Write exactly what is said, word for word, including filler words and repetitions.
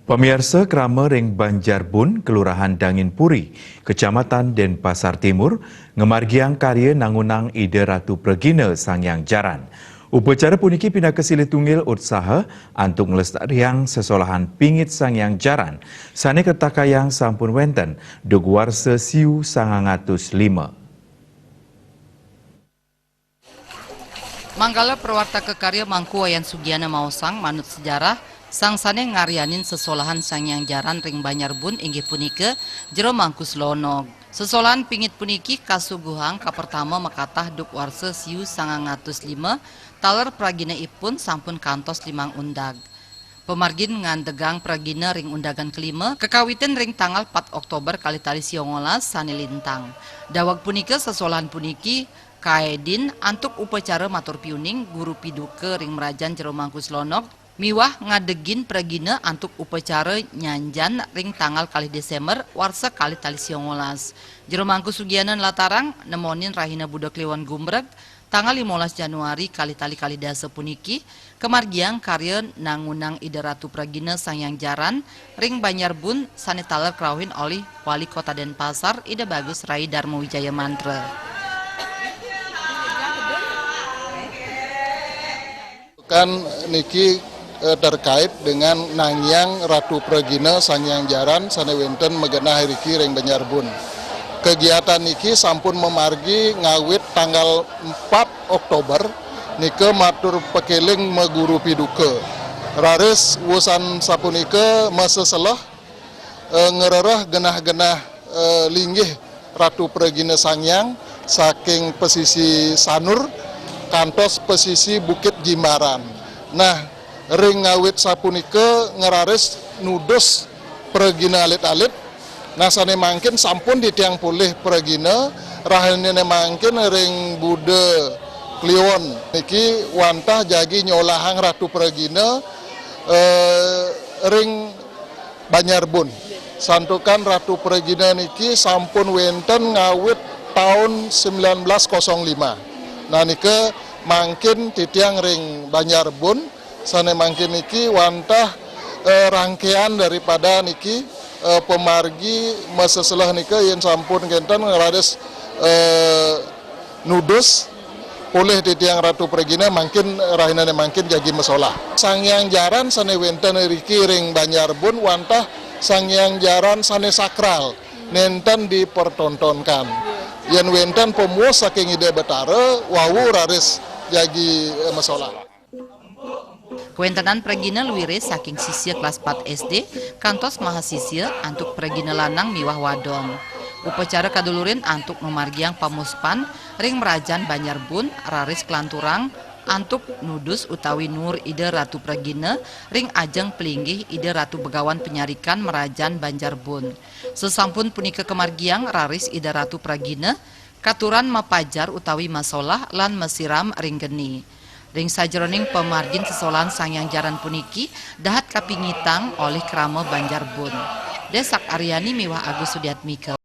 Pamiarsa, krama ring Banjar Bun, Kelurahan Dangin Puri, Kecamatan Denpasar Timur, ngamargiang karya nangunang Ida Ratu Pragina Sang Hyang Jaran. Upacara puniki pinaka silih tunggil utsaha antuk nglestariang sesolahan pingit Sang Hyang Jaran sane katakayang sampun wenten duk warsa siu sangang atus lima. Manggala prawartaka karya Mangku Wayan Sugiana maosang, manut sejarah, sang sane ngaryanin sesolahan Sang Hyang Jaran ring Banjar Bun inggih punika Jero Mangku Slonog. Sesolahan pingit puniki kasuguhang kapertama makatah duk warsa siu sangang atus lima, taler praginaipun sampun kantos limang undag. Pamargin ngandegang pragina ring undagan kalima, kakawitin ring tanggal pat Oktober kalih tali sia ngolas sane lintang. Daweg punika, sesolahan puniki kaedin antuk upacara matur piuning guru piduka ring mrajan Jero Mangku Slonog miwah ngadegin pragina antuk upacara nyanjan ring tanggal kalih Desember warsa kalih tali sia ngolas. Jero Mangku Sugiana nlatarang nemonin rahina Buda Kliwon Gumbreg, tanggal limolas Januari kalih tali kalih dasa puniki, kamargiang karya nangunang Ida Ratu Pragina Sang Hyang Jaran ring Banjar Bun sane taler krauhin olih Wali Kota Denpasar, Ida Bagus Rai Darma Wijaya Mantra. Kan niki, eh, terkait dengan nangiang Ratu Pragina Sang Hyang Jaran sane wenten magenah iriki ring Banjar Bun. Kegiatan niki sampun mamargi ngawit tanggal empat Oktober nika matur pakeling maguru piduka. Raris wusan sapunika maseselah, eh, ngrereh genah-genah, eh, linggih Ratu Pragina Sang Hyang saking pesisi Sanur kantos pesisi Bukit Jimbaran. Nah, ring ngawit sapunika ngraris nudus pragina alit-alit. Nah, sane mangkin sampun titiang polih pragina, rahinane mangkin ring Buda Kliwon niki wantah jagi nyolahang Ratu Pragina, eh, ring Banjar Bun. Santukan Ratu Pragina niki sampun wenten ngawit taun sembilan belas kosong lima. Nah, nika mangkin titiang ring Banjar Bun, sane mangkin niki wantah, eh, rangkaian daripada niki, eh, pamargi maseselah nika yen sampun kenten ngraris, eh, nudus polih titiang Ratu Pragina, mangkin rahinane mangkin jagi masolah. Sang Hyang Jaran sane wenten iriki ring Banjar Bun wantah Sang Hyang Jaran sane sakral, nenten dipertontonkan. Yen wenten pamuus saking Ida Betara, wau raris jagi, eh, masolah. Kawentenan pragina luire saking sisia kelas pat S D kantos mahasisia antuk pragina lanang miwah wadon. Upacara kadulurin antuk mamargiang pamuspan ring mrajan Banjar Bun raris kalanturang antuk nudus utawi nuur Ida Ratu Pragina ring ajeng palinggih Ida Ratu Begawan Panyarikan mrajan Banjar Bun. Sasampun punika kamargiang raris Ida Ratu Pragina katuran mapajar utawi masolah lan masiram ring geni. Ring sajeroning pamargin sesolahan Sang Hyang Jaran puniki dahat kapingitang olih krama Banjar Bun. Desak Aryani miwah Agus Sudiatmika.